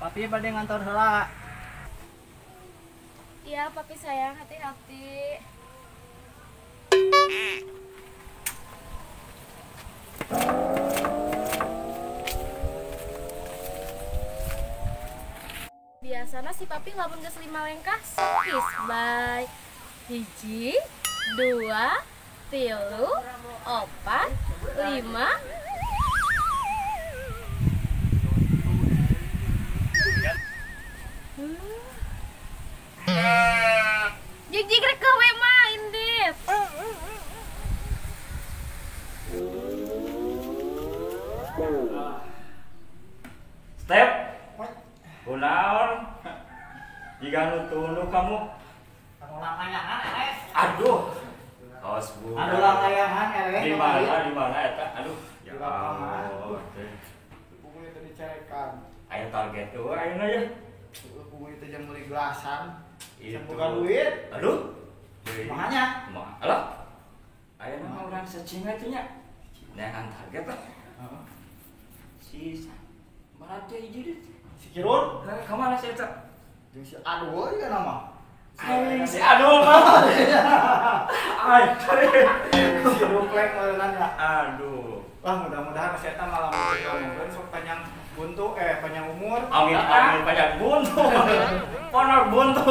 Papi bade ngantor heula. Iya, papi sayang, hati-hati. Biasana si papi lamun geus 5 lengkah skis bye. 1, 2, 3, 4, 5. Jig-jig rek gawe mah indit. Step. Kunaon? Jika nu tunduh kamu. Anu layangan eleh. Aduh. Kaos bu. Anu layangan eleh. Di mana di mana eta? Aduh. Ya Allah. Buku itu dicarekan. Aya target eueuh ayeuna ya. Buku itu jam beli gelasan. Bukan duit. Aduh. Makanya. Alah. Ayeuna mah urang searching atuh nya. Neangan target lah. Heeh. Si mana teh hiji deui? Si Kirun? Heuh, ka mana si eta? Jeung si Adul juga nama. Aing si Adul mah. Ay. Si Duplek meureunna ya. Aduh. Wah, mudah-mudahan si eta malah ngomongkeun sok panjang buntu panjang umur. Amin amin panjang buntu. Ponor buntu.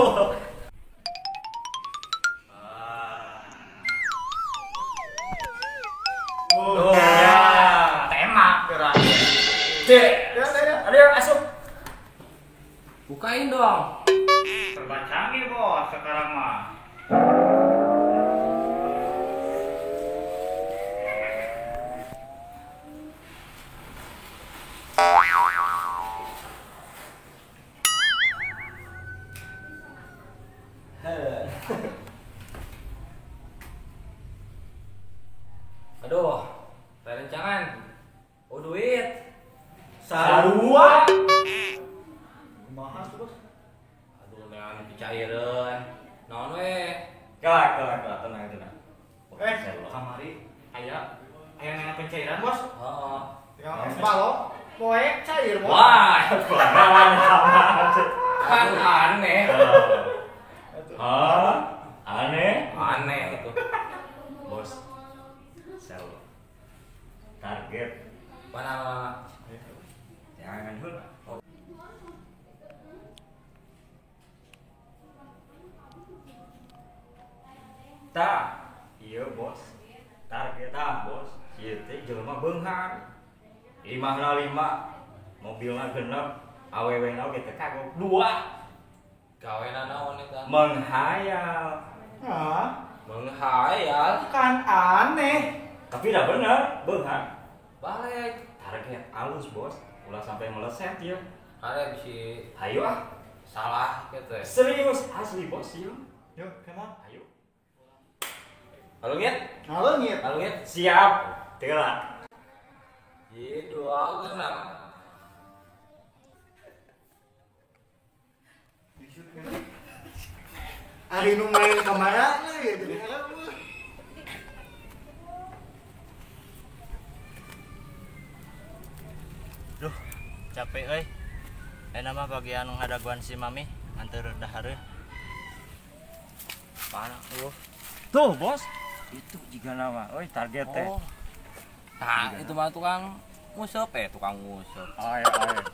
Oh, ya. Tema gerak. Cek. Ayo asup. Bukain dong. Serba canggih, Bos, sekarang mah. Aduh, perencangan. Oh duit. Sarua. Kumaha tuh, Bos? Aduh, neangan dicaireun. Naon we? Kelak, kelak, tenang, tenang. Kamari aya aya neangan pencairan, Bos. Heeh. Tinggal balok, poek cair, Bos. Wah, kan aneh. Hah? Aneh? Aneh itu. Bos. Sel. Target. Mana? Jangan heula. Tah, iya bos. Target tah, bos. Ieu teh jelema beunghar. Imahna 5, mobilna 6, awewena oge teh kagok 2. Gawena naon eta? Menghayal. Hah? Menghayal? Kan aneh. Tapi dah bener, beunghar. Balik. Target alus, bos. Ulah sampai meleset ya. Ada bisi. Hayu ah. Salah gitu ya. Serius, asli bos, yuk. Yuk, come on. Ayo. Halo ngit? Halo ngit. Halo ngit. Siap. Tela. Gitu aku kenapa? Ari nu main kemana ya jadi Duh, capek euy. Ayeuna mah bagian ngadaguan si mami nganter dahareun. Parah eueuh. Tuh, Bos. Itu jiga nama euy target teh. Oh. Nah, itu mah tukang nguseup tukang nguseup. Ay, ay.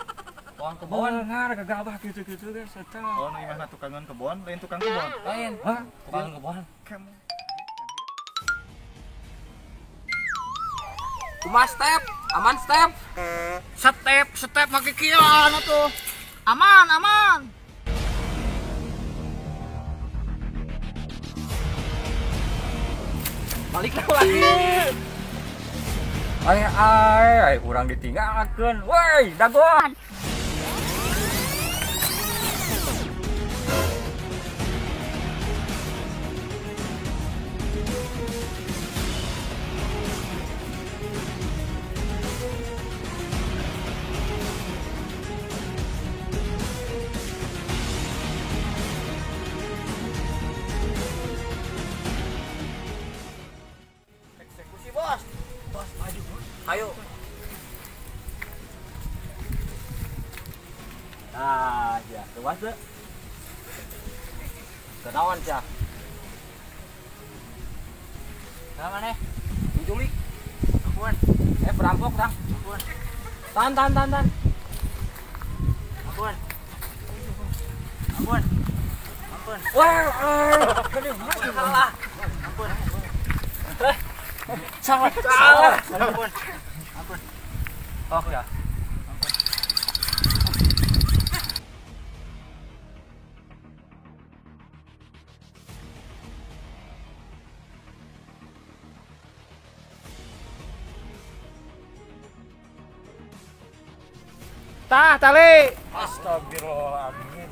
Tukang kebon. Beunghar gagabah kitu-kitu geus eta. Oh, nu imahna tukangan kebon, lain tukang kebon. Lain. Hah? Tukang kebon. Kumaha step? Aman step? Step, step make kieu atuh. Aman, aman. Balik lagi. Ay ay, ay urang ditinggalkeun. Woi, dagoan. Eksekusi, Bos. Bos, maju, Bos. Ayo. Nah, ya, luas teu. Kenaon sia? Nah, maneh? Diculik. Ampun. Perampok tah. Ampun. Tahan, tahan, tahan, tahan. Ampun. Ampun. Ampun. Wah, salah. Ampun. Salah, salah. Ampun. Ampun. Oh, ya. Ampun. Tah, tali. Astagfirullahaladzim.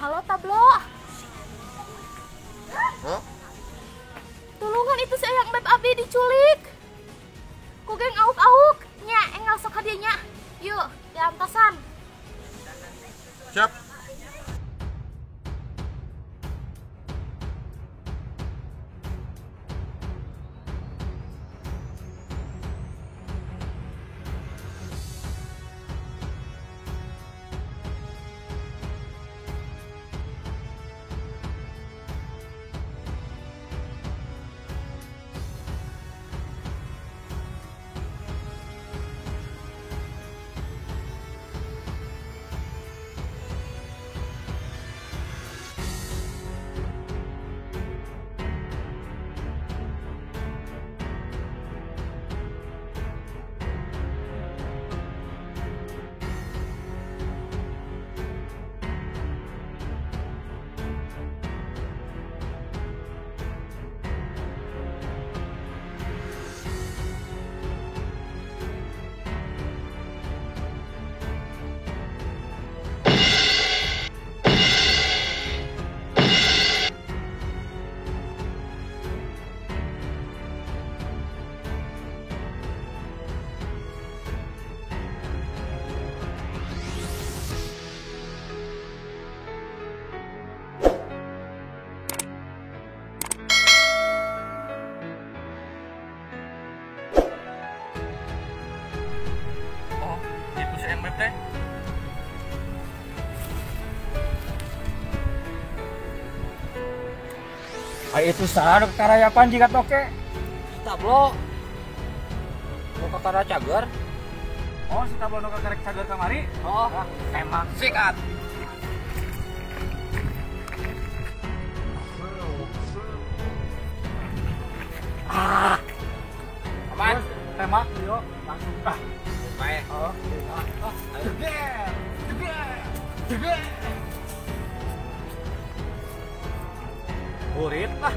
Halo Tablo. Huh? Tulungan itu si Eyang Beb Abi diculik. Ku geng auk-auk nya enggal sok hadiah nya. Yuk, diantosan. Siap. Ay itu saha karayapan jika toke. Tablo. Nu kakara cager. Oh, si Tablo nu kakara cager kamari? Oh, tembak. Sikat. Ah. Aman. Tembak, yuk langsung ah. Bae. Oh. Ah. Jeger. Jeger. Jeger. Burit lah.